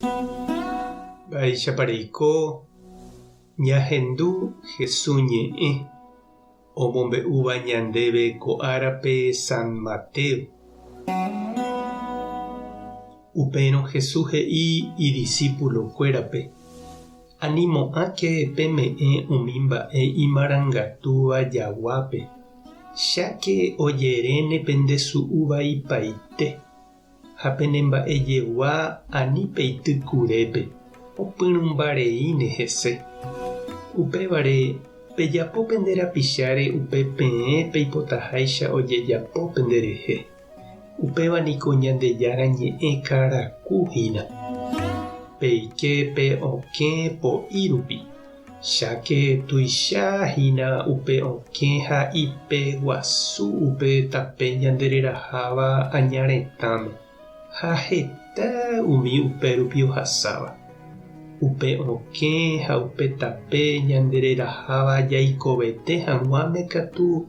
Mba'éichapa reiko ñahendu Hesu ñe'ẽ omombe'úva ñandéve ko árape San Mateo? Upérõ Hesu he'i idisípulokuérape, Animo'ãke peme'ẽ umi mba'e imarangatúva jaguápe, cháke ojeréne pendesu'u vaipaite. Ha pene mba'ejegua ani peity kurépe, opyrũmba reíne hese. Upévare, pejapo pende rapicháre upe peẽ peipotaháicha ojejapo penderehe. Upéva niko Ñandejára ñe'ẽ karaku hína. Peike pe okẽ po'i rupi. Cháke tuicha hína upe okẽ ha ipe guasu upe tape ñande reraháva aña retãme, ha heta umi upérupi ohasáva. Upe okẽ ha upe tape ñande reraháva jaikovete hag̃uáme katu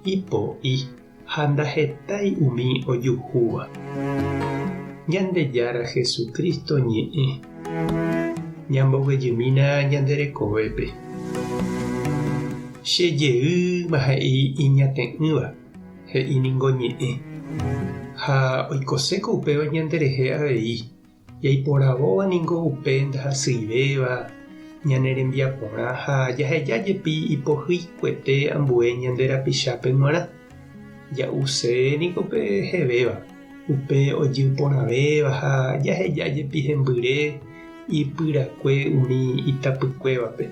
ipo'i ha ndahetái umi ojuhúva. Ñandejára Jesucristo ñe'ẽ. Ñamboguejymína ñande rekovépe. Che jeýma he'i iñate'ỹva, he'i ningo ñe'ẽ. Ha oikoséko upéva ñanderehe avei. Jaiporavóva ningo upe ndahasyivéva ñane rembiaporã ha jaheja jepi ipohyikuete ambue ñande rapichápe g̃uarã. Ja'use niko pe hevéva, upe ojy porãvéva ha jaheja jepi hembyre ipyrakue umi itapykuévape.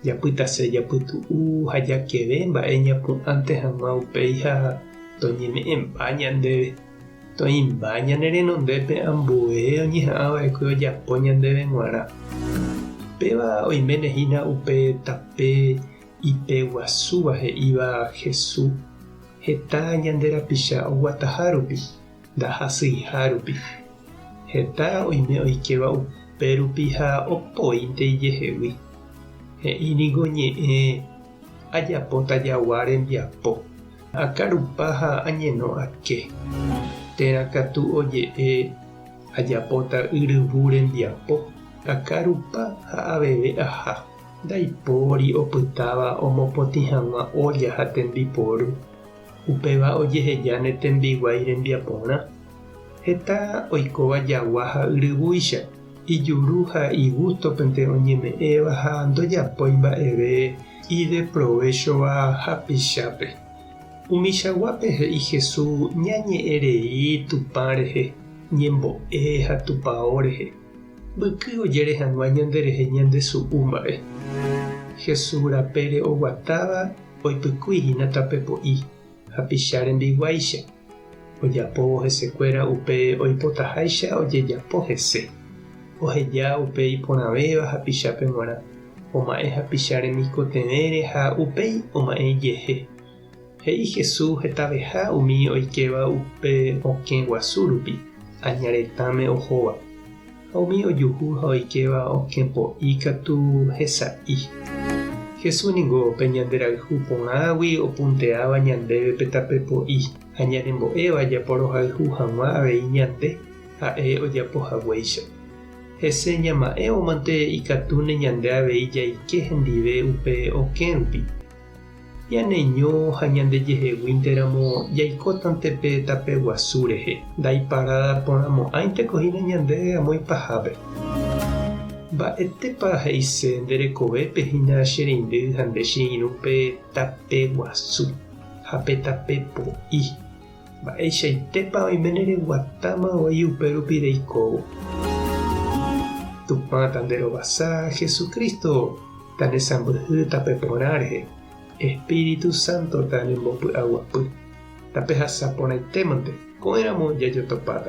Japytase japytu'u ha jakeve mba'e ñapu'ãnte hag̃ua upéi ha toñeme'ẽmba ñandéve. Toĩmba ñane renondépe ambue oñeha'ã va'ekue ojapo ñandéve g̃uarã. Péva oiméne hína upe tape ipe guasúva he'íva Jesús heta ñande rapicha oguataha rupi, ndahasyiha rupi. Heta oime oikéva upe rupi ha opoínte ijehegui. He'i niko ñe'ẽ ajapóta jagua rembiapo. Akarupa ha añeno ake. Térã katu oje'e ajapóta yryvu rembiapo, akarupa ha aveve aha. Ndaipóri opytáva omopotĩ hag̃ua ólla ha tembiporu, upéva ojeheja ne tembiguái rembiaporã. Heta oikóva jagua ha yryvúicha, ijuru ha igústopente oñeme'ẽva ha ndojapói mba'eve ideprovéchova hapichápe. Umichaguápe he'i Jesús ñañe'ẽ rei Tupã rehe, ñembo'e ha tupao rehe, mbyky ojere hag̃ua ñanderehe ñandesu'u mba'e. Jesús rapére oguatáva oipykúi hína tape po'i, hapicha rembiguáicha. Ojapóvo hesekuéra upe oipotaháicha ojejapo hese. Oheja upe iporãvéva hapichápe g̃uarã, oma'ẽ hapicha remikotevẽre ha upéi oma'ẽ ijehe. He'i Jesús hetaveha umi oikéva upe okẽ guasu rupi, aña retãme ohóva. Ha umi ojuhu ha oikéva okẽ po'i katu hesa'i. Jesús ningo pe ñanderayhu porãgui opunteáva ñandéve pe tape po'i ha ñanembo'éva japorohayhu hag̃ua avei ñande ha'e ojapo haguéicha. Hese ñama'ẽvomante ikatúne ñande avei jaike hendive upe okẽ rupi. Ñaneño ha ñandejeheguínte ramo jaikótante pe tape guasu rehe, ndaiparáda porãmo'ãinteko hína ñandéve amo ipahápe. Mba'etépa he'ise nde rekovépe hína che reindy ha nde che irũ pe tape guasu ha pe tape po'i? Mba'eichaitépa oiméne reguatáma voi upérupi reikóvo? Tupã tanderovasa, Jesucristo tanesãmbyhy tape porã rehe, Espíritu Santo tanembopy'aguapy. Tapehasa porãitémante, ko'ẽramo jajotopáta.